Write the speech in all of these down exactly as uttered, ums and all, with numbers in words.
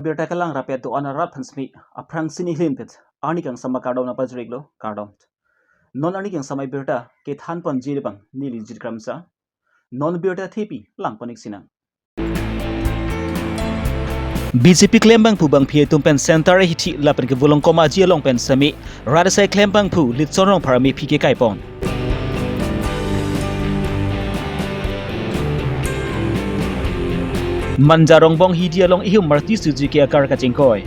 Birta kelang rapet do-an arat aphan semi aphrangsi nelihin pet arni kangsam akardom nangpajir-iklo, kardom. Non arni kangsam abirta kethan ponji abang neli Jit Kramsa. Non birta thepi lang pon-ik sinang. B J P klembangphu bangphi atum pen center ahithi lapen ke Volongkom Aji along pen semi rat asai klembangphu Litson Rongphar amephi kekai pon. Manja Rongbong Hidi along ihum Marti Suzuki akar kachingkoi.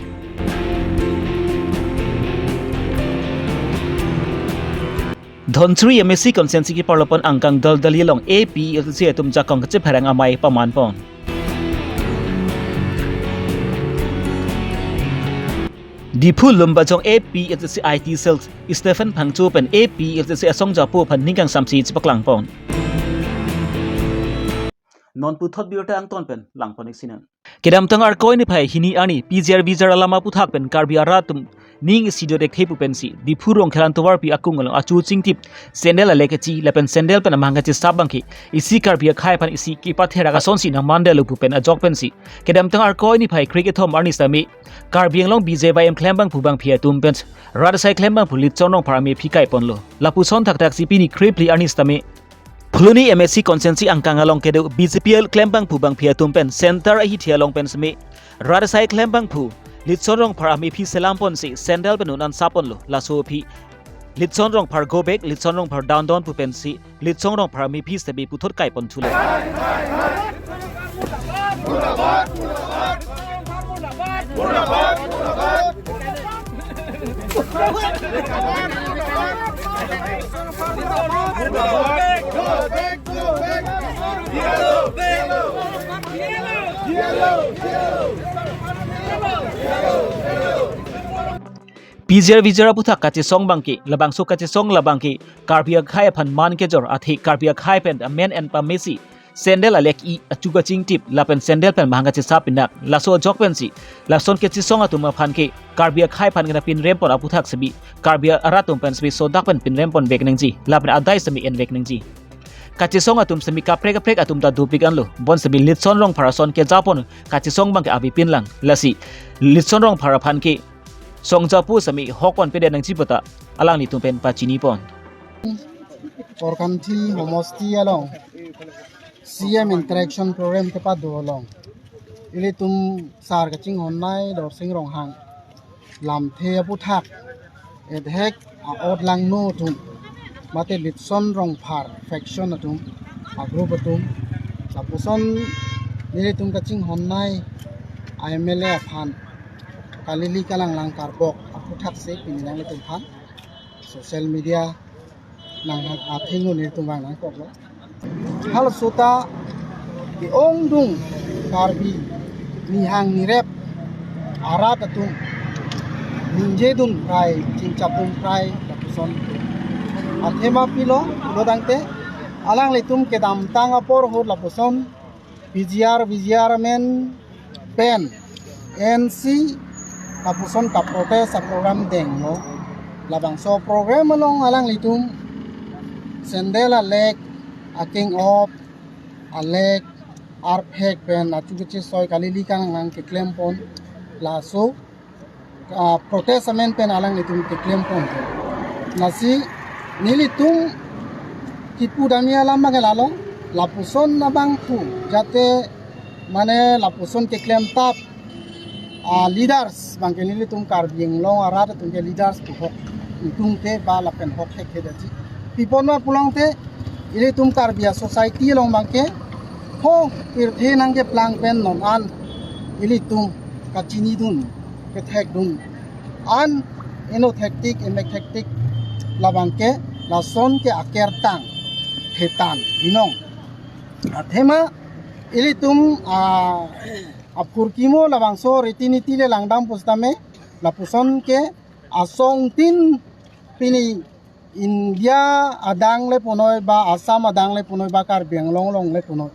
Dhonsiri M A C constituency keparlo pon angkang Daldali along A P H L C atum jakong kachepherang amei paman pon. Diphu Lumbajong A P H L C I T cell Stephen Phangcho pen A P H L C asong japo aphan ning kangsamsi chepaklang pon. Non puthot birta angton pen lang pon-ik sinang. Kedamtang Arkoi niphai hini arni P G R V G R alam aphuthak pen Karbi arat atum ning isi do-ik the pu pensi Diphu Rongkhelan tovarpi akung along achu chingtip sandal alek kechi lapen sandal pen amahang kachesap abangke isi Karbi akhei aphan isi kepatherak asonsi nangmandetlo pu pen ajok pensi kedamtang Arkoi niphai kre-kethom arni semi Karbi Anglong B J Y M klembangphu bangphi atum pen rat asai klembangphu Litson Rongphar amephi kai ponlo. Lapuson thakthaksi pini kre phli arni sitame Phuloni M A C constituency angkang along kedo B J P klembangphu bangphi atum pen center ahithi along pen semi rat asai klembangphu Litson Rongphar amephi selam ponsi sandal pen un-an sap ponlo. Laso aphi Litson Rongphar go back, Litson Rongphar down down pu pensi Litson Rongphar amephi semi puthot kai pon thulo. P G R V G R aphuthak kachesong abangke, labangso kachesong labangke Karbi akhei aphan man kejor athe Karbi akhei pen amen en pamesi sandal alek i achu kachingtip lapen sandal pen mahang kachesap pinak. Laso ajok pensi lason kachesong atum aphan ke Karbi akhei aphan kena pinrem pon aphuthak semi Karbi arat atum pen semi sodak pen pinrem ponvek nangji lapen adai semi envek nangji. Kachesong atum semi kaprek kaprek atum ta dopik anlo. Bonsemi Litson Rongphar ason keja pon kachesong abangke avepin lang. Lasi Litson Rongphar aphan ke song japo semi hok pon pede nangji puta alanglitum pen pachini pon. Korkanthi homosti along C M interaction program kepado along ilitum sar kachinghonnei Dorsing Ronghang lamthe aphuthak, edhek a-ot langno atum mate Litson Rongphar faction atum, a-group atum, lapuson nelitum kachinghonnei a-M L A aphan kalili kalanglang karbok aphuthak si pini nanglitum aphan social media nang athengno nelitum vang nangkoklo. Halaso ta ke-ongdung Karbi nihang nirep arat atum ningjedun prai, chingchapdun prai lapuson. Athema pilo pulo tangte alanglitum kedamtang apor ahut lapuson P G R, V G R amen pen N C lapuson ka-protest a-program denglo. Labangso program along alanglitum sandal alek, akeng-op alek, arphek pen achu kachesoi kalili kalanglang keklem pon. Laso ah, protest amen pen alanglitum keklem pon. Lasi nelitum kipu damji alam abangke lalo, lapuson abangphu jate mane lapuson keklemtap a-leaders abangke nelitum Karbi Anglong arat atum ke leaders pu hok ingtungte ba lapen hok hek hedaji. Pi apot ma pulo tangte ilitum Karbi a-society along abangke ho pirthe nangkeplang pen non an ilitum kachinidun, kethekdun an, eno thektik, emek thektik labangke lason ke akertang hetan binong. Athema ilitum a, aphurkimo labangso riti niti le langdam pusitame lapuson ke asongtin pini India adang le punoi ba Assam adang le punoi ba Karbi Anglong along le punoi.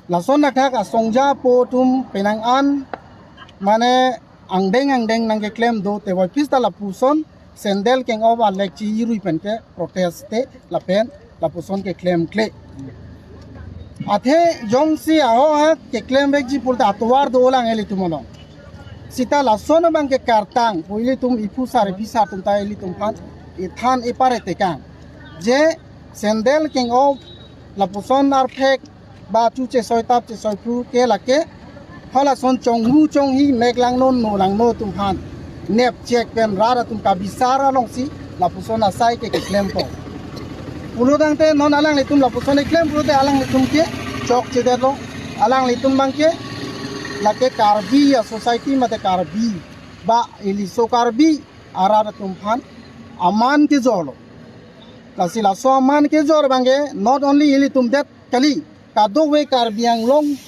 Lason athak asong japo atum penang an mane angdeng angdeng nangkeklem do te voiphis ta lapuson sandal keng-op alek chi irui pen ke protest te lapen lapuson keklemkle. Athe jongsi ahok hak keklem vekji pulote atovar dolang ilitum along. Sita lason abang ke kartang, pu ilitum iphu sar iphi sar atum ta ilitum aphan ithan ipare tekang. Je sandal king of lapuson arphek ba chu chesoi tap chesoi phru ke lake halason chonghu chonghi meklangno nolangno atum aphan nepchek pen rat atum kabisar alongsi lapuson asai ke keklempo. Pulotangte non alanglitum lapuson eklem pulote alanglitum ke chokchedetlo. Alanglitum abang ke lake Karbi a-society mate Karbi ba iliso Karbi arat atum aphan aman kejorlo. Lasi laso aman kejor abang ke not only ilitum det kali, kadokave Karbi Anglong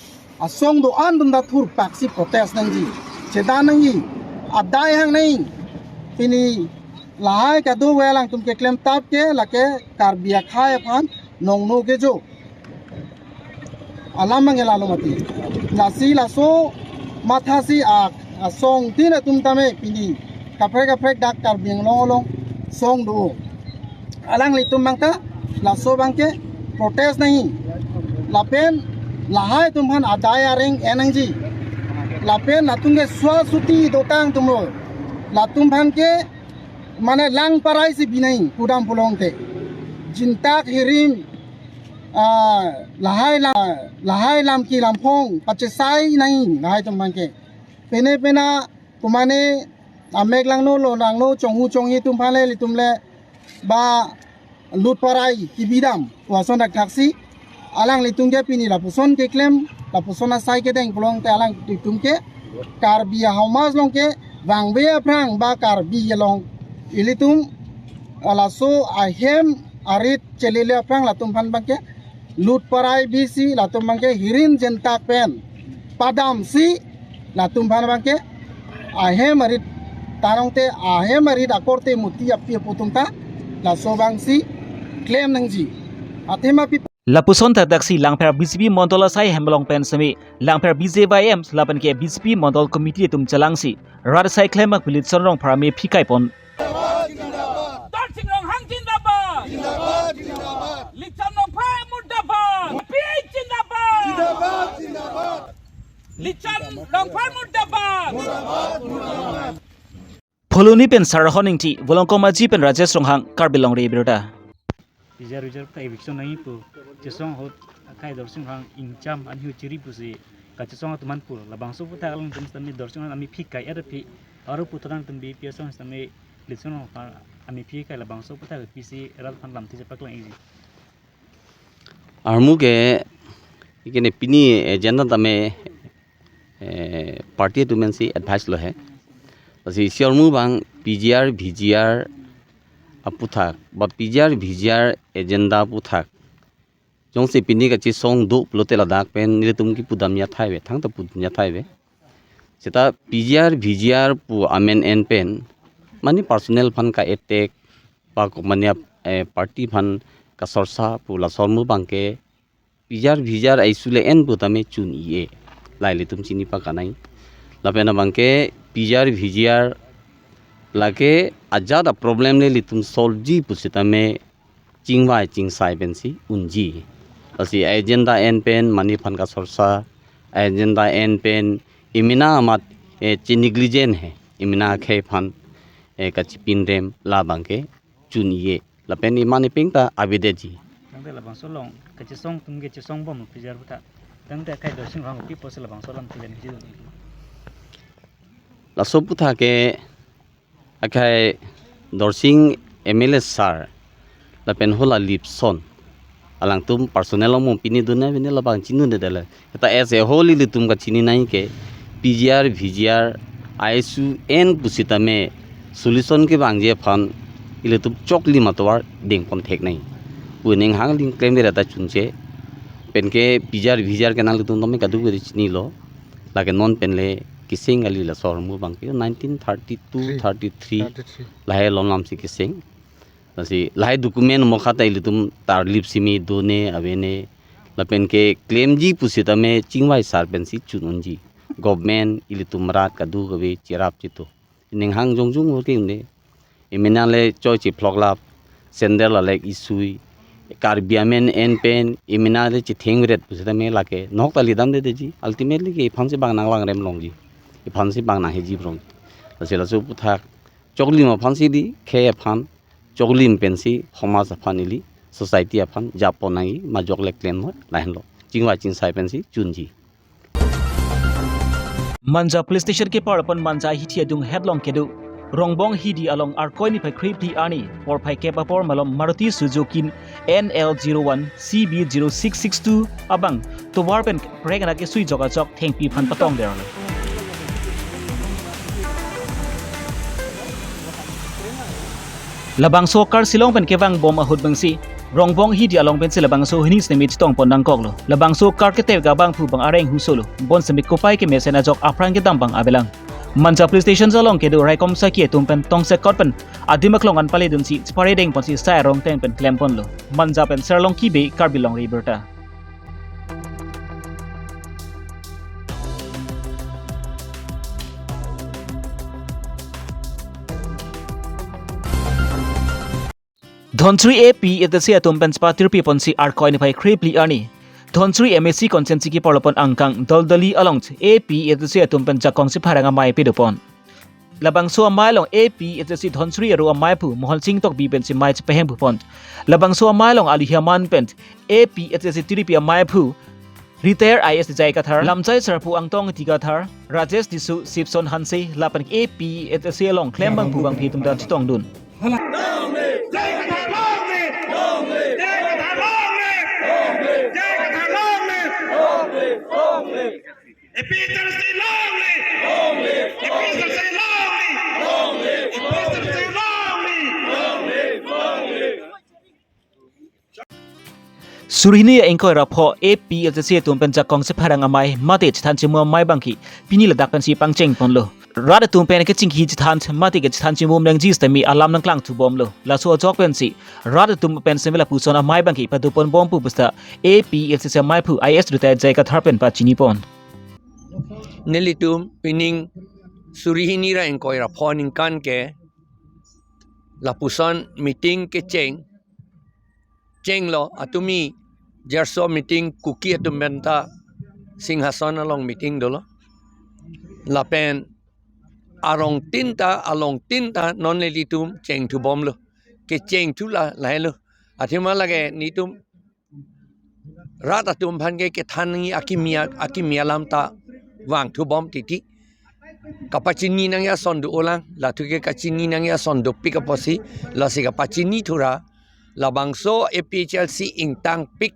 asong do-an atum ta thurpaksi protest nangji, chedan nangji, adai hang nangji. Pini lahai kadokave alangtum keklem tap ke lake Karbi akhei aphan nongno kejo alam abang ke lalo mati. Lasi laso mathasi a, asongtin atum tame pini kaprek kaprek dak Karbi Anglong along song do. Alanglitum abang ta laso abang ke protest nangji. Lapen lahai atum aphan adai areng en nangji. Lapen latum ke swa suti dotang atum lo, latum aphan ke mane lang parai si bi nangji pudam pulote. Jintak hirim, ah, lahai lam, lahai lam ki lamphong pachesai nangji lahai atum abang ke. Pene pena kumane ameklangno nolangno chonghu chonghi atum aphan le ilitum le ba lut parai kibidam pu ason dak thaksi alanglitum ke pini lapuson keklem, lapuson asai kedeng pulote alanglitum ke Karbi ahamas along ke vangve aphrang ba Karbi along ilitum laso ahem arit chelele aphrang latum aphan abang ke lut parai bisi latum abang ke hirim jintak pen padamsi latum aphan abang ke ahem arit tarong te ahem arit akorte muti api apo atum ta laso abangsi klem nangji. Athema pi Lapuson thakthak si Langpher B J P Mondol asai hem along pen semi Langpher B J Y M lapen ke B J P Mondol Committee atum chelangsi rat asai klem ak Litsong Rongphar amephi kaipon. Dorsing Ronghang zindabad. Zindabad, zindabad. Litsong Rongphar murdabad. P H zindabad. Zindabad, zindabad. Litsong Rongphar murdabad. Murdabad, murdabad. Phuloni pen Sarahon Ingti, Volongkom Aji pen Rajesh Ronghang, Karbi Longri Abirta. P G R V G R ta eviction nangji pu, chesong ahut akhei Dorsing Ronghang ingcham anhu chiri pusi kachesong atum aphan pu, labangso aputhak alangtum sitame Dorsing Ronghang amephi kai-et aphi, aru puthot alangtum B P asong sitame Litsong Rongphar amephi kai, labangso aputhak pisi rat aphan lamthe chepaklang-ikji. Armu ke, ikene pini agenda tame, eh, party atum pensi advice lo he. Lasi isi armu abang P G R V G R aputhak, ba P G R V G R agenda aputhak. Jongsi pini kachesong do pulote ladak pen nelitum kipudam athai ave, thangta pudam athai ave. Seta P G R V G R pu amen en pen, mane personal aphan ka-attack, pa komania, eh, party aphan kasorsa pu laso armu abang ke P G R V G R a-issue le en pu tame chun-i-e. La ilitum chini pakanai. Lapen abang ke P G R V G R lake ajat a-problem le ilitum solve ji pusitame chingvai chingsai pensi unji. Lasi agenda en pen mane aphan kasorsa, agenda en pen emena amat, eh, chinegligent he, emena akhei aphan, eh, kachipinrem la abang ke chun-i-e. Lapen emane peng ta avedetji. Tangte labangso along kachesong atum ke chesong bom P G R aputhak. Tangte akhei Dorsing Ronghang pi pusi labangso alam tilen ji. Laso aputhak ke akhei Dorsing M L A sir lapen hala Lipson alangtum personal along pini dun avene labang chinidunde dele. Seta as a whole ilitum kachini nangji ke P G R V G R a-issue en pusitame solution kevangji aphan ilitum choklim atovar dengpon thek nangji pu ning hang ling klem ere ta chunche. Penke P G R V G R ke nanglitum tame kadokave chinilo. Lake non pen le keseng kali laso armu abang ke nineteen thirty-two, Three. thirty-three. Thirty-three. Lahai lom lamsi keseng. Lasi lahai document mokha ta ilitum tarlip simi done avene. Lapen ke klemji pusitame chingvai sar pensi chun unji. Government ilitum rat kadokave cherap chetu. Ning hang jongjong ke unde. Emena le choi cheploklap, sandal alek isui, Karbi amen en pen, emena le chethengret pusitame lake nok ta lidamdetji. Ultimately ke iphan si bang nanglangrem longji. iphansi bang nangheji brom. Lasi laso aputhak choklim aphansi di, khei aphan, choklim pensi, homaj aphan ili, society aphan, japon nangji, majok le klem noi, lahenlo. Chingvai chingsai pensi, chunji. Manja Police Station keparlo pen Manja hithi adung hetlong kedo Rongbong Hidi along Arkoi niphai krephli arni porphai kep apor malom Maruti Suzuki N L zero one C B zero six six two abang tovar pen prek ana kesui jok ajok thengpi aphan patong derlo. Labangso car silong pen kevang bom ahut bangsi Rongbong Hidi along pensi labangso hini sitame chetong pon nangkoklo. Labangso car ketep abangphu bang areng husolo. Bonsitame kopai kemesen ajok aphrang kedam bang avelang. Manja Police Station along kedo raikom saki atum pen tongsekot pen adim aklong an paledunsi chepare deng ponsi sai arong teng pen klem ponlo. Manja pen Serlongki Bey, Karbi Longri Abirta. Dhonsiri A P H L C atum pen chepatirpi ponsi Arkoi niphai krephli arni Dhonsiri M A C constituency keparlo pen angkang Doldoli along A P H L C atum pen jakong chepharang amei pado pon. Labangso amei along A P H L C Dhonsiri aro ameiphu Mohonsing Tokbi pensi mei chepaheng pu pon. Labangso amei along aluhi aman pen A P H L C tiripi ameiphu retired I A S J I Kathar, Lamjai Sarpo Angtong Ingti Kathar, Rajesh Tisso, Sipson Hanse lapen A P H L C along klem bangphu bangphi atum ta chetongdun. A P H L C long live! A P H L C long live! A P H L C long live! Suri hini ingkoi ra pho A P H L C atum pen jakong chepharang amei mate chethan chemu amei abangke pini ladak pensi pangcheng ponlo. Rat atum pen kechingki chethan mate kechethan chemu nangji sitame alam nangklang thu bomlo. Laso ajok pensi rat atum pen seme lapuson amei abangke pado pon bom pu pusta A P H L C ameiphu I A S retired J I Kathar pen pachini pon. Nelitum pining suri hini ra ingkoi ra pho aningkan ke lapuson meeting kecheng, chenglo atumi jarso meeting Kuki atum pen ta Singhason along meeting dolo. Lapen arong tin ta, along tin ta non nelitum cheng thu bomlo. Kecheng thu la, lahelo. Athema lake netum rat atum aphan ke kethan nangji akimi a-, akimi alam ta vang thu bom titi. Kapachini nangji ason do-olang, lathu ke kachini nangji ason dopik apotsi, lasi kapachini thura, labangso A P H L C ingtangpik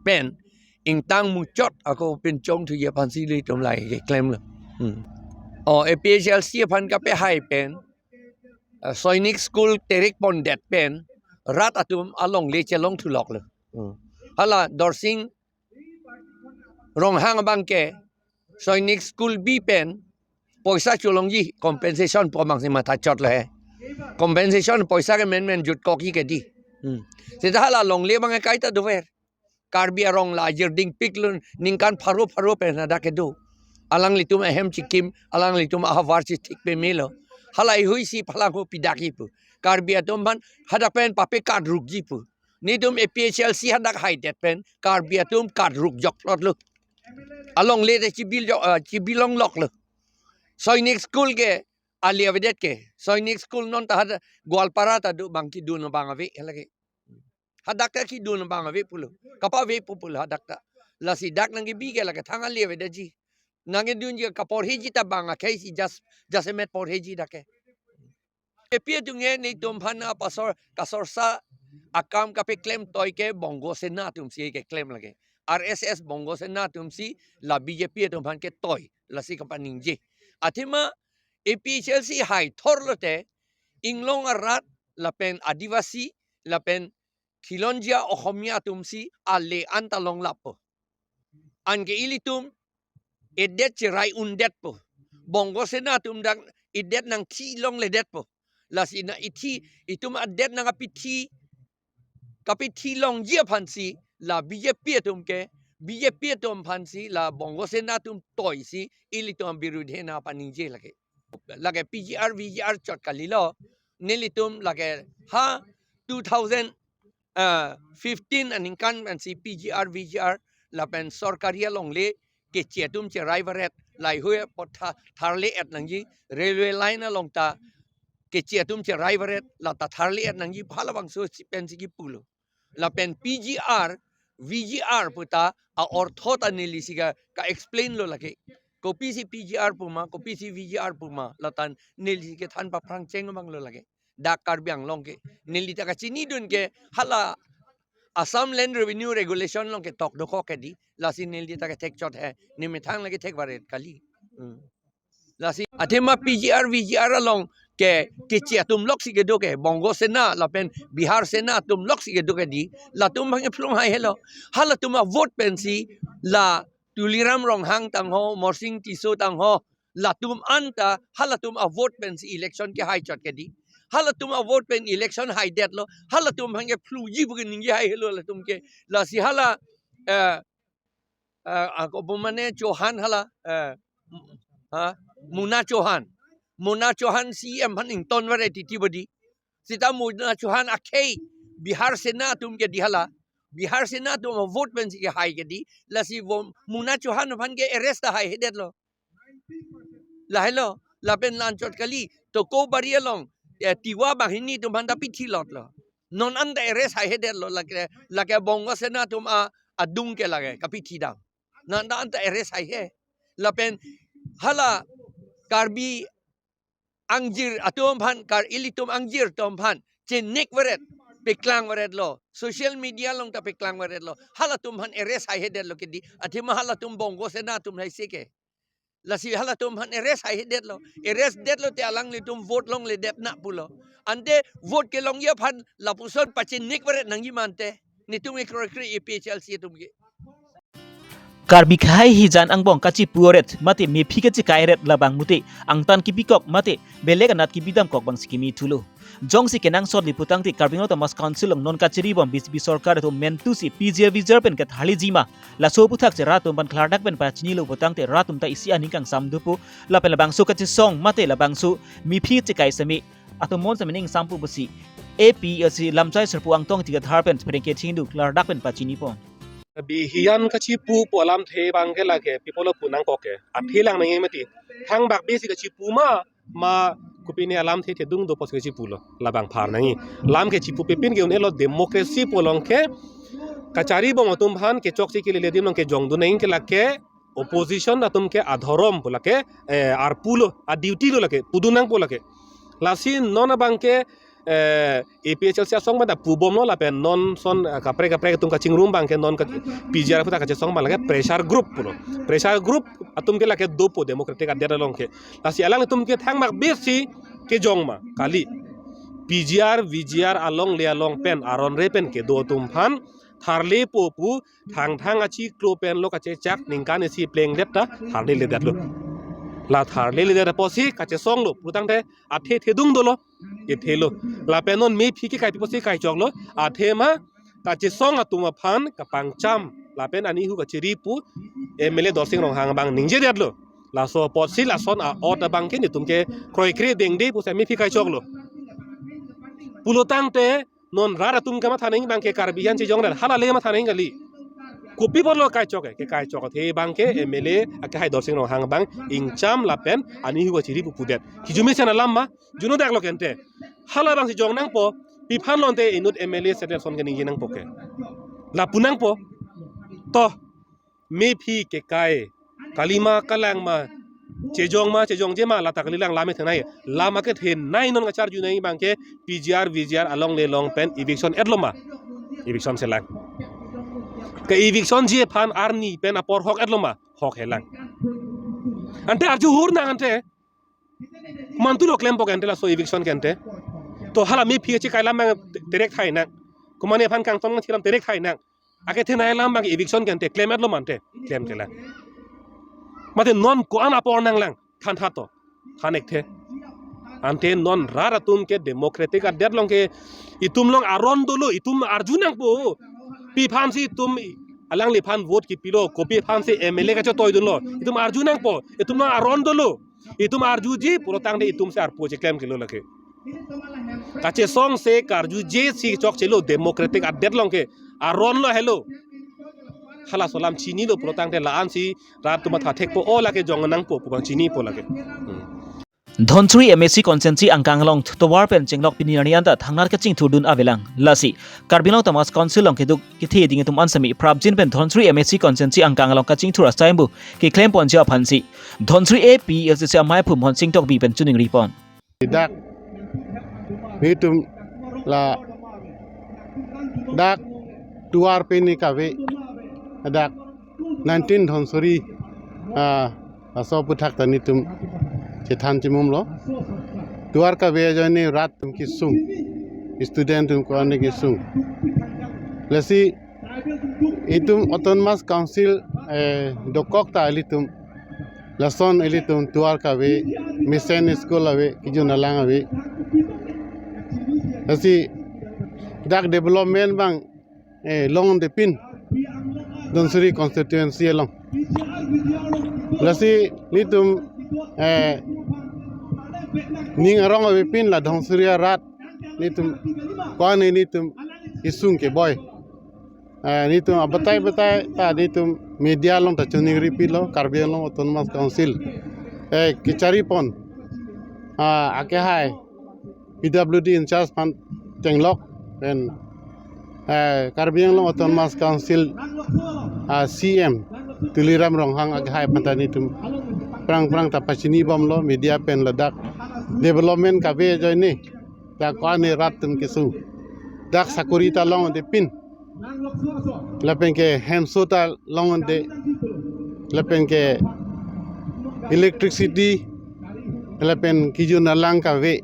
pen, ingtang muchot ako pinchong thuji aphansi ilitum lahei keklemlo. Hmm. O A P H L C aphan kapehai pen, eh, Sainik School terek pondet pen, rat atum alongle chelong thuloklo. Hmm. Hala Dorsing Ronghang abangke Sainik School bi pen poisa cholongji compensation pu abangsi matha chotlo he. Compensation poisa ke menmen jutkokji ke di. Hmm. Seta hala longle abangke kaita dover. Karbi arong la ajirding piklo ningkan pharo pharo pen hadak kedo. Alanglitum ahem chikim, alanglitum ahavar chithik pemelo. Hala ihui si phalangho pidakji pu. Karbi atum aphan hadak pen pape kadrukji pu. Netum A P H L C hadak haidet pen Karbi atum kadruk jokplotlo. Alongle te chibil jok, ah, chibilongloklo. Sainik School ke ali avedet ke. Sainik School non ta hadak Goalpara ta do, bang kedun abang ave lake. Hadak ta kedun abang ave pulo. Kapave pu pulo hadak ta. Lasi dak nangkebi ke lake thang ali avedetji. Nangkedunji kaporheji ta bang akhei si jas-, jasemet porheji dak ke. Epi atum ke netum aphan apasor kasorsa akam kapeklem toi ke Bongo Sena atumsi keklem lake. R S S Bongo Sena atumsi la B J P atum aphan ketoi lasi kapaningje. Athema A P H L C hai thorlote inglong arat lapen Adivasi lapen khilonjia Ohomia atumsi ale anta longlappo. Anke ilitum edet cherai undetpo. Bongo Sena atum dak edet nangthi longledetpo. Lasi na ithi itum adet nangkapithi, kapithi longji aphansi la B J P atum ke, B J P atum aphansi la Bongo Sena atum toisi ilitum abirudhe nangpaningje lake. Lake P G R, V G R chot kalilo. Nelitum lake ha two thousand, ah, fifteen aningkan pensi P G R, V G R lapen sorkari alongle keche atum cherai varet. Laheihui apot tha-, tharle-et nangji, railway line along ta keche atum cherai varet, la ta tharle-et nangji, halabangso si pensi kipulo. Lapen P G R, V G R pu ta a-ortho ta nelisi ka, ka-explain lo lake. Kopisi P G R puma, kopisi V G R puma, la ta nelisi kethan paphrang cheng abang lo lake. Dak Karbi Anglong ke, neli ta kachinidun ke, hala Assam Land Revenue Regulation along ketok dokok ke di, lasi neli ta kethek chot he, nemethang lake thek varet kali. Hmm. Lasi athema P G R, V G R along ke, keche atum loksi kedo ke, Bongo Sena lapen Bihar Sena atum loksi kedo ke di, latum abang ke phlung hai helo. Halatum a-vote pensi la Tuliram Ronghang tangho, Morsing Tisso tangho, latum anta halatum a-vote pensi election kehai chot ke di. Halatum a-vote pen election haidetlo. Halatum abang ke phlungji pu ke ningje hai helo latum ke. Lasi hala, eh, eh, ako pu mane Chauhan hala, eh, ha? Muna Chauhan. Muna Chauhan C E M aphan ington varet titi bodi. Seta Muna Chauhan akhei Bihar Sena atum ke di hala. Bihar Sena atum a-vote pensi kehai ke di. Lasi vo Muna Chauhan aphan ke arrest ta haihedetlo. Lahelo, lapen la-anchot kali, Tokobari along, eh, Tiwa banghini atum aphan ta pithilotlo. Non anta arrest haihedetlo, lake, lake Bongo Sena atum a, adung ke lake, kapithi dam. Non anta arrest haihe. Lapen hala Karbi angjir atum aphan, Kar ilitum angjir atum aphan, chenek varet, peklang varetlo. Social media along ta peklang varetlo. Halatum aphan arrest haihedetlo ke di. Athema halatum Bongo Sena atum haise ke. Lasi halatum aphan arrest haihedetlo. Arrest detlo te alanglitum vote longledet na pulo. Ante vote kelongji aphan lapuson pachenek varet nangji ma ante. Netum ke kroikre A P H L C atum ke. Karbi khei hijan angbong kachipu oret mate mephi kachikai ret labang mute angtan kipikok mate belek anat kipidamkok abangsi kimi thulo. Jongsi kenangsot le putangte Karbi Anglong Autonomous Council along non kachiribom B J P sorkar atum mentu si P G R V G R pen ketharleji ma, laso aputhak si rat atum aphan klardak pen pachinilo putangte rat atum ta isi aning kangsam dopo, lapen labangso kachesong mate labangso mephi chikai seme atum mon seme ning sampu pusi A P H L C lamchai serpo Angtong Ingti Kathar pen pherangke thengdu klardak pen pachinipon. Bi hijan kachipu pu alamthe abang ke lake pi pulo pu nangkok ke. Athe lang nangji mati. Thangbak besi kachipu ma, ma kopine alamthe thedung do pusi kachipulo. Labang phar nangji. Lam kechipupe pin ke un-elo democracy pu along ke kacharibom atum aphan kechokche kelele adim along kejongdun nangji ke lake opposition atum ke adhorom pu lake, eh, arpu lo, a-duty lo lake, pudun nangpo lake. Lasi non abang ke, eh, A P H L C asong abang ta pubomlo lapen non son, eh, kaprek kaprek atum kachingrum abang ke non ka P G R aputhak kachesong abang lake pressure group pulo. Pressure group atum ke lake dopo democratic adet along ke. Lasi alanglitum ke thangbak besi kejong ma kali. P G R, V G R alongle along pen, aron re pen kedo atum aphan tharlepo pu thangthang achiklo pen lo kachechak ningkan isi plengdet ta tharleledetlo. La tharleledet apotsi kachesonglo putangte athe thedung dolo, kethelo. Lapen non mephi kekai pi pusi kaichoklo, athema kachesong atum aphan kapangcham lapen anihu kachiri pu M L A Dorsing Ronghang abang ningjedetlo. Laso apotsi lason a-ot abang ke netum ke kroikre dengde pusi mephi kaichoklo. Pulotangte non rat atum kematha nangji abang ke Karbi hijan chejong rat hala le matha nangji kali. Kopi apotlo kaichok ke, kekaichok athe abang ke M L A akehai Dorsing Ronghang abang ingcham lapen anihu kachiri pu pudet. Kijumesen alam ma, juno dak lo ke ante. Hala abangsi jong nangpo, pi aphan lo ante inut M L A Central son keningje nangpo ke. Lapu nangpo. To, mephi kekai kalima kalang ma, chejong ma, chejongje ma, lata kalilang lam thenai. Lam akethenai non kacharju nangji abang ke P G R, V G R alongle along pen eviction etlo ma. Eviction selang. Ke eviction ji aphan arni pen apor hok etlo ma, hok helang. Ante arju hur nang ante. Mantu lo klempo ke ante laso eviction ke ante. To hala mephi chikai lam abang terek thai nang. Komane aphan kangton nang chilam terek thai nang. Akethenai lam abang eviction ke ante klem etlo ma ante, klemkle lang. Mate non ko-an apor nanglang, thantha to, than ekthe. Ante non rat atum ke democratic adet along ke itum along aron dolo, itum arju nangpo. Pi aphansi itum alangliphan vote kipilo, kopi aphansi M L A kachotoi dunlo, itum arju nangpo, itum along aron dolo. Itum arjuji pulotangte itum si arpu cheklemkle lo lake. Kachesong si karjuje si chokchelo democratic adet along ke aron lo helo. Halaso alam chinilo pulo tangte la-ansi rat atum matha thekpo, o lake jong nangpo pu abang chinipo lake. Hmm. Dhansiri M A C constituency angkang along tovar pen chenglok pini arni anta thangnat kachingthurdun avelang. Lasi Karbi Anglong Autonomous Council along keduk kethe ding atum an semi prapjin pen Dhansiri M A C constituency angkang along kachingthur asai ambu keklem ponji aphansi Dhansiri A P L C C amei aphu Monsing Tokbi pen choningri pon. Dak nelitum ladak tovar pen ni kave, dak nineteen Dhansiri, ah, laso aphuthak ta nelitum chethan chimumlo. Tovar kave ajoine rat atum kesung, student atum ko-an kesung. Lasi itum Autonomous Council, eh, dokok ta ilitum lason ilitum tovar kave, mesen school ave, kejun alang ave. Lasi dak development abang, eh, longdepin Dhansiri constituency along. Lasi nelitum, eh, ning arong avepin la Dhansiri arat nelitum ko-an nelitum kesung keboi. Eh, nelitum abatai batai ta nelitum media along ta choningri pilo, Karbi Anglong Autonomous Council, eh, kechari pon, ah, akehai P W D in-charge aphan chenglok pen, eh, Karbi Anglong Autonomous Council, ah, C M Tuliram Ronghang akehai aphan ta nelitum aphrang aphrang ta pachini bomlo media pen ladak development kave ajoine dak ko-an rat atum kesung, dak sakori ta longdepin, lapen ke hemso ta longde, lapen ke electricity, lapen kejun alang kave,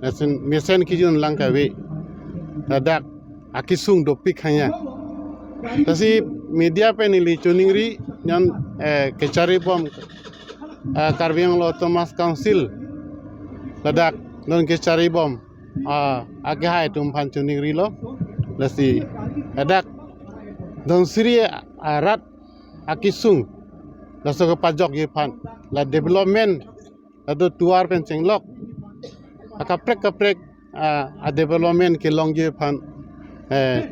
lapen mesen kejun alang kave, ladak akesung dopik hanya. Lasi media pen neli choningri non, eh, kechari bom, eh, Karbi Anglong Autonomous Council ladak non kechari bom, ah, akehai atum aphan choningrilo. Lasi ladak Dhansiri arat akesung laso kepajokji aphan, la development, la do tovar pen chenglok akaprek kaprek, ah, a development kelongji aphan, eh,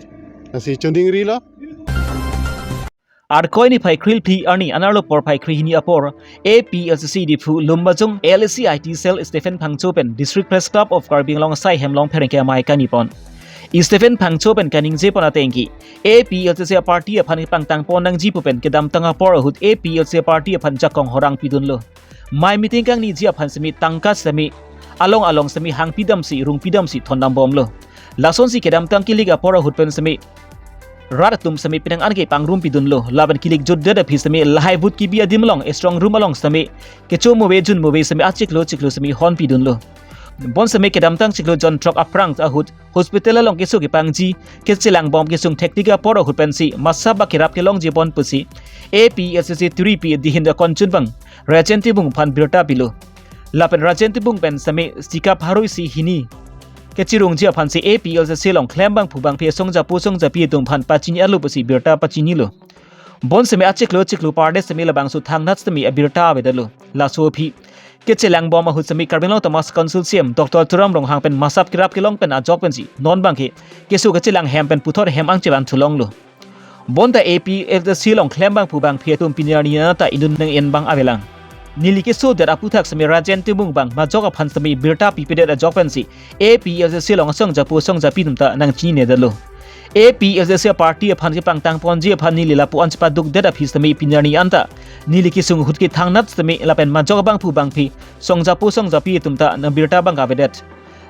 lasi choningrilo. Arkoi niphai krilphli arni anerlo porphai krehini apor A P L C C Diphu Lumbajong L A C I T cell Stephen Phangcho pen District Press Club of Karbi Anglong asai hem along pherangke amei kaningje pon. Stephen Phangcho pen kaningje pon atengke A P L C C a party aphan kepangtang pon nangji pu pen kedamtang apor ahut A P L C C a party aphan jakong horang pidunlo. Mei meeting kangniji aphan semi tangka semi along along semi hangpidamsi rungpidamsi thondam bomlo. Lasonsi kedamtang kilik apor ahut pen semi rat atum semi penang an ke pangrum pidunlo. Lapen kilik jutdet aphi semi lahai vote kebi adim along strong room along semi kecho move jun move semi achiklo chiklo semi hon pidunlo. Bon semi kedamtang chiklo jon throk aphrang ahut hospital along keso kepangji, kechelang bom kesung thektik apor ahut pensi masap ba kerap kelongji pon pusi A P L C C turipi dihin da konchun bang Rajen Timung aphan birta pilo. Lapen Rajen Timung pen semi sikap harui si hini kechirungji aphansi A P L C C along klem bangphu bangphi song japo song japi atum aphan pachini arlo pusi birta pachinilo. Bon semi achiklo chiklo pardes semi labangso thangnat semi abirta avedetlo. Laso aphi kechelang bom ahut semi Karbi Anglong Autonomous Council C M Doctor Tuliram Ronghang pen masap kerap kelong pen ajok pensi non bangke keso kechelang hem pen puthot hem angchevan thulonglo. Bonta A P L C C along klem bangphu bangphi atum pini arni anta indun nang-en bang avelang. Neli kesodet aphuthak semi Rajen Timung bang majok aphan semi birta pipedet ajok pensi A P L C C along song japo song japi atum ta nangchininedetlo. A P L C C a party aphan kepangtang ponji aphan neli lapu-an chepadukdet aphi semi pini arni anta neli kesung ahut ke thangnat semi lapen majok bangphu bangphi song japo song japi atum ta nang birta bang avedet.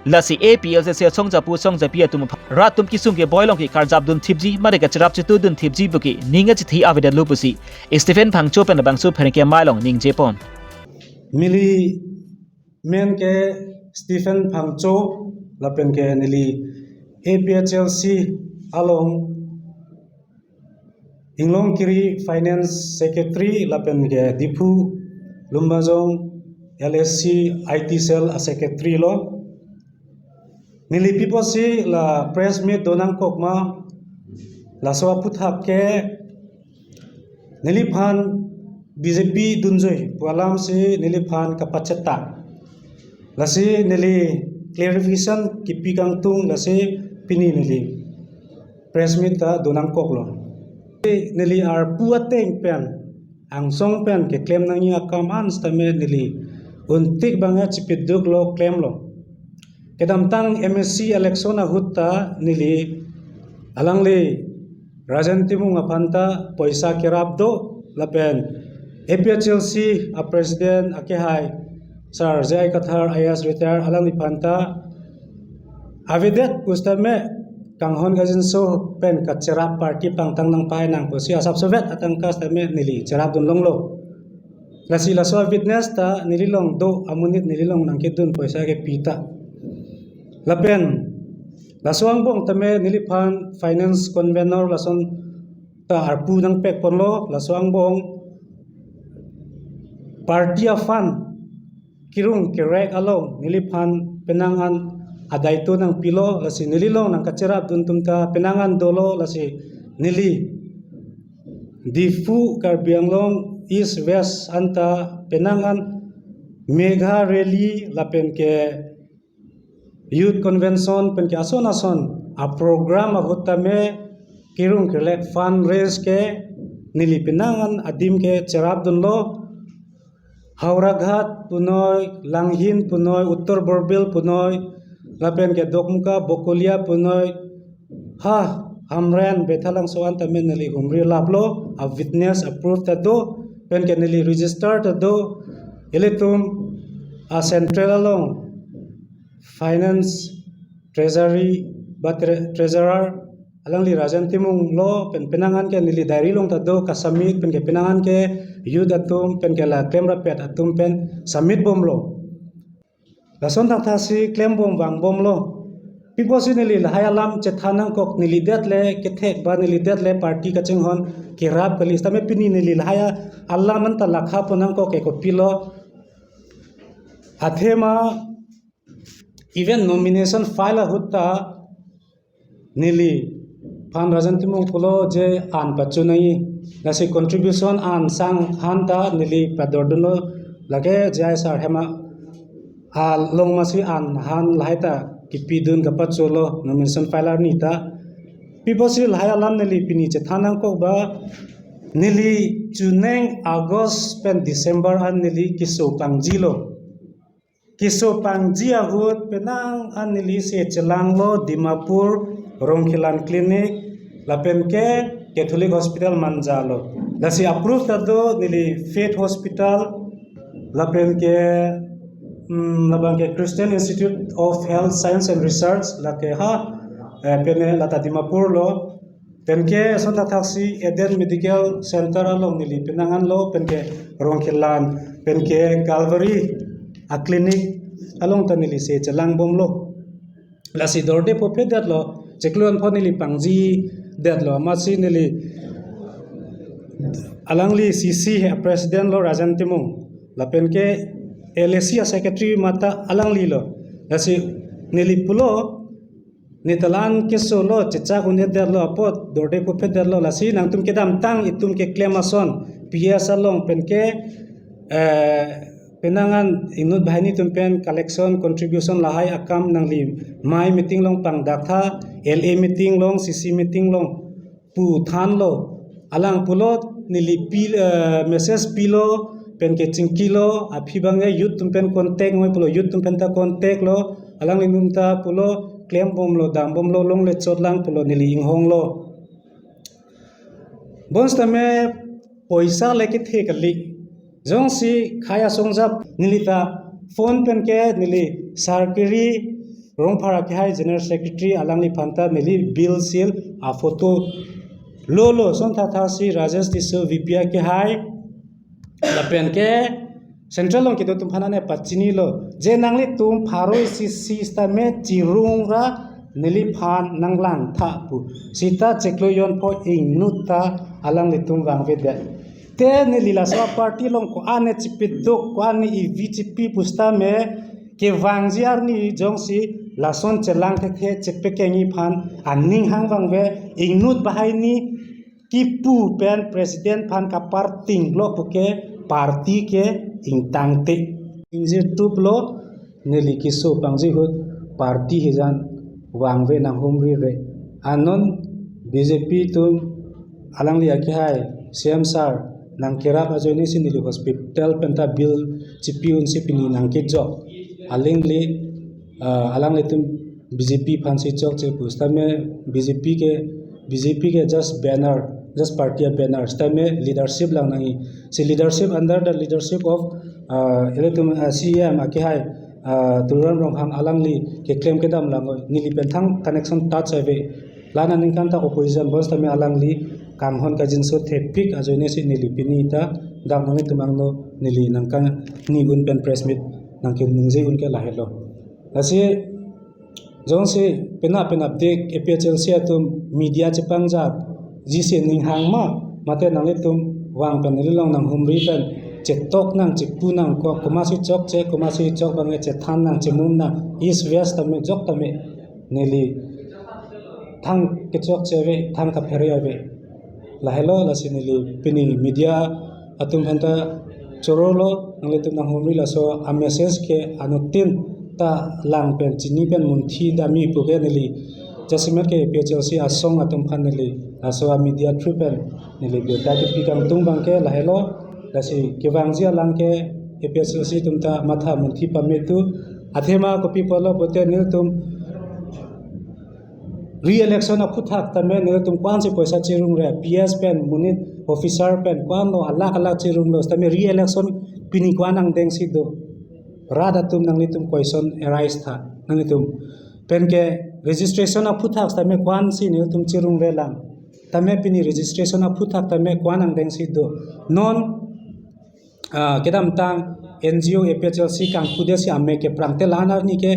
Lasi A P L C C song japo song japi atum aphan rat atum kesung keboi along ke karjap dun thipji mate kacherap chetu dun thipji puke ning achithi avedetlo pusi Stephen Phangcho pen labangso pherangke amei along ningje pon. Neli men ke Stephen Phangcho lapen ke neli A P H L C along Inglongkiri Finance Secretary lapen ke Diphu Lumbajong L A C I T Cell a Secretary lo. Neli piposi la press meet donangkok ma, laso aphuthak ke neliphan B J P dunjoi pu alamsi neliphan kapacheta. Lasi neli clarification kipi kangtung lasi pini neli press meet ta donangkoklo. Neli arpu ateng pen, angsong pen keklem nangji akam an sitame neli untik bang-e chipiduk lo, klem lo. Kedamtang M A C election ahut ta neli alangli Rajen Timung aphan ta poisa kerap do, lapen A P H L C a president akehai Sir J I Kathar I A S retire alangliphan ta avedet pusitame kanghon kangjinso pen kacherap, party pangtang nangpahai nang pusi asapsovet atangka sitame neli cherapdun longlo. Lasi laso a-witness ta neli along do, amonit neli along nangkedun poisa kepi ta. Lapen laso angbong tame neliphan finance convenor lason ta arpu nangpek ponlo. Laso angbong party a-fund kerung kerek along neliphan penang an adaito nangpilo, lasi neli along nangkacherapdun atum ta penang an dolo, lasi neli Diphu, Karbi Anglong East West anta penang an megha rally lapen ke youth convention pen ke ason ason a-program ahut tame kerung kerek fund raise ke neli penang an adim ke cherapdunlo. Howraghat punoi, Langhin punoi, Uttar Borbil punoi, lapen ke Dokmoka, Bokolia punoi, ha, Hamren, Bethalangso an tame neli humri laplo, a-witness, a-proof ta do, pen ke neli register ta do. Ilitum a-central along finance, treasury, ba tre-, treasurer alangli Rajen Timung lo, pen penang an ke neli diary along ta do, ka-submit pen ke penang an ke youth atum pen ke la klemrapet atum pen submit bomlo. Lason thakthak si klembom vangbomlo. Pi apotsi neli lahai alam chethan nangkok, neli det le kethek ba neli det le party kachinghon kerap kali, sitame pini neli lahai alam anta lakha pon nangkok ke kopilo? Athema even nomination file ahut ta neliphan Rajen Timung pulo je an pachunai, lasi contribution an sang han ta neli padordunlo, lake J I sir ahem along masi an han lahai ta kipidun kapacholo nomination file arni ta. Pi apotsi lahai alam neli pini chethan nangkok ba, neli chuning August pen December an neli keso pangjilo. Keso pangji ahut penang an neli se chelanglo Dimapur Rongkhelan Clinic lapen ke Catholic Hospital Manja lo. Lasi a-proof ta do, neli Faith Hospital lapen ke, mm, labang ke Christian Institute of Health Science and Research, lake ha, eh, pene lata Dimapur lo. Pen ke ason thakthak si Eden Medical Center along neli penang anlo, pen ke Rongkhelan, pen ke Calvary a-clinic along ta neli se chelangbomlo. Lasi dorde phophedetlo, chiklo anpho neli pangjidetlo, amatsi neli alangli C C a-president lo Rajen Timung, lapen ke L A C a-secretary mata alangli lo. Lasi neli pulo, ne ta la-an keso lo, chechak un-edetlo, apot dorde phophedetlo, lasi nangtum kedamtang itum keklem ason, P S along pen ke, eh, penang an inut banghini atum pen collection, contribution lahai akam nangli mai meeting along pangdak tha, L A meeting along, C C meeting along pu thanlo. Alang pulo neli pi, eh, message pilo, pen ke chingkilo, aphi bang-e youth atum pen contact noi pulo, youth atum pen ta contact lo, alanglitum ta pulo klembomlo, dambomlo, longle chotlang pulo neli inghonglo. Bonsitame poisa le kethe kali. Jongsi khei asong jap neli ta phone pen ke neli Sarkiri Rongphar akehai General Secretary alangliphan ta neli bill seal a-photo lolo, ason thakthak si Rajesh Tisso V P akehai lapen ke Central along kedo atum aphan ne pachinilo, je nanglitum pharo isi sitame chirung ra neliphan nanglang tha pu. Sita chiklo jonpho ingnut ta alanglitum vangvedet. Te neli laso a-party along ko-an ne chipiduk, ko-an ne ivi chipi pusitame kevangji arni jongsi lason chelang thethe chepekengji aphan aning hang vangve, ingnut banghini kipu pen president aphan kaparting lo puke party ke ingtangte. Ingjirtuplo, neli keso pangji ahut party hijan vangve nanghumri re. Anon B J P atum alangli akehai C M sir nangkerap ajoine si neli hospital pen ta bill chipi unsi pini nangkejok. Alangli, ah, alanglitum B J P aphansi chokche pu, sitame B J P ke, B J P ke just banner, just party a banner, sitame leadership lang nangji. Si leadership, under the leadership of, ah, ilitum, ah, C E M akehai, ah, Tuliram Ronghang alangli keklem kedam lang neli pen thang connection touch ave. La-an aningkan ta opposition bonsitame alangli kanghon kangjinso thepik ajoine si neli pini ta dak nanglitum angno neli nangkangni un pen press meet nangkeningje un ke lahelo. Lasi jongsi penap penapdik A P H L C atum media chepangjakji si ninghang ma, mate nanglitum vang pen neli along nanghumri pen chetok nang, chepu nang, ko-, komatsi chokche, komatsi chok abang chethan nang, chemum nang, East West tame jok tame neli thang kechokche ave, thang kaphere ave. Lahelo, lasi neli pini media atum aphan ta chorolo, nanglitum nanghumri laso a message ke anuttin ta lang pen chini pen munthi dam-i pu ke neli jasemet ke A P H L C asong atum aphan neli laso a media through pen neli birta kepi kangtung abang ke lahelo. Lasi kevangji alang ke A P H L C atum ta matha munthi pame tu, athema kopi pulo pulote nelitum re-election aphuthak tame nelitum ko-ansi poisa chirungre, P S pen, monit officer pen, ko-anlo alak alak chirunglo, sitame re-election pini ko-an angdengsi do. Rat atum nanglitum question arise tha, nanglitum. Pen ke registration aphuthak tame ko-ansi nelitum chirungre lang. Tame pini registration aphuthak tame ko-an angdengsi do. Non ah, kedamtang N G O A P H L C kangpudet si amek keprang te la-an arni ke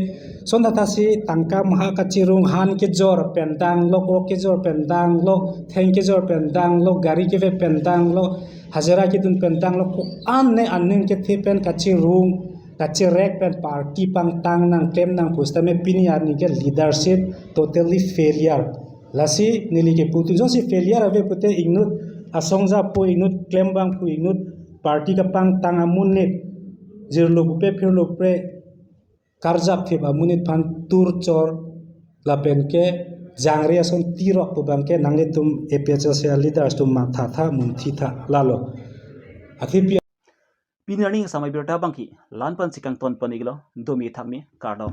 son tata si tangka maha kachirung, han kejor pen danglo, ok kejor pen danglo, theng kejor pen danglo, gari keve pen danglo, hajira kedun pen danglo, ko-an ne aning kethe pen kachirung, kachirek pen party pangtang nang, klem nang pu sitame pini arni ke leadership totally failure. Lasi neli kepu tu jongsi failure ave pute inut asong ja pu, inut klembang pu, inut party kapangtang amonit, jirlo pupe phirlo pre karjap thip amonit aphan tur chor lapen ke jangre ason tirok pu abang ke nanglitum A P H L C a leaders atum matha tha, munthi tha lalo. Athe pi- Pini arni samai birta abang ke la-an pensi kangton pon-iklo, domi thakmi, kardom.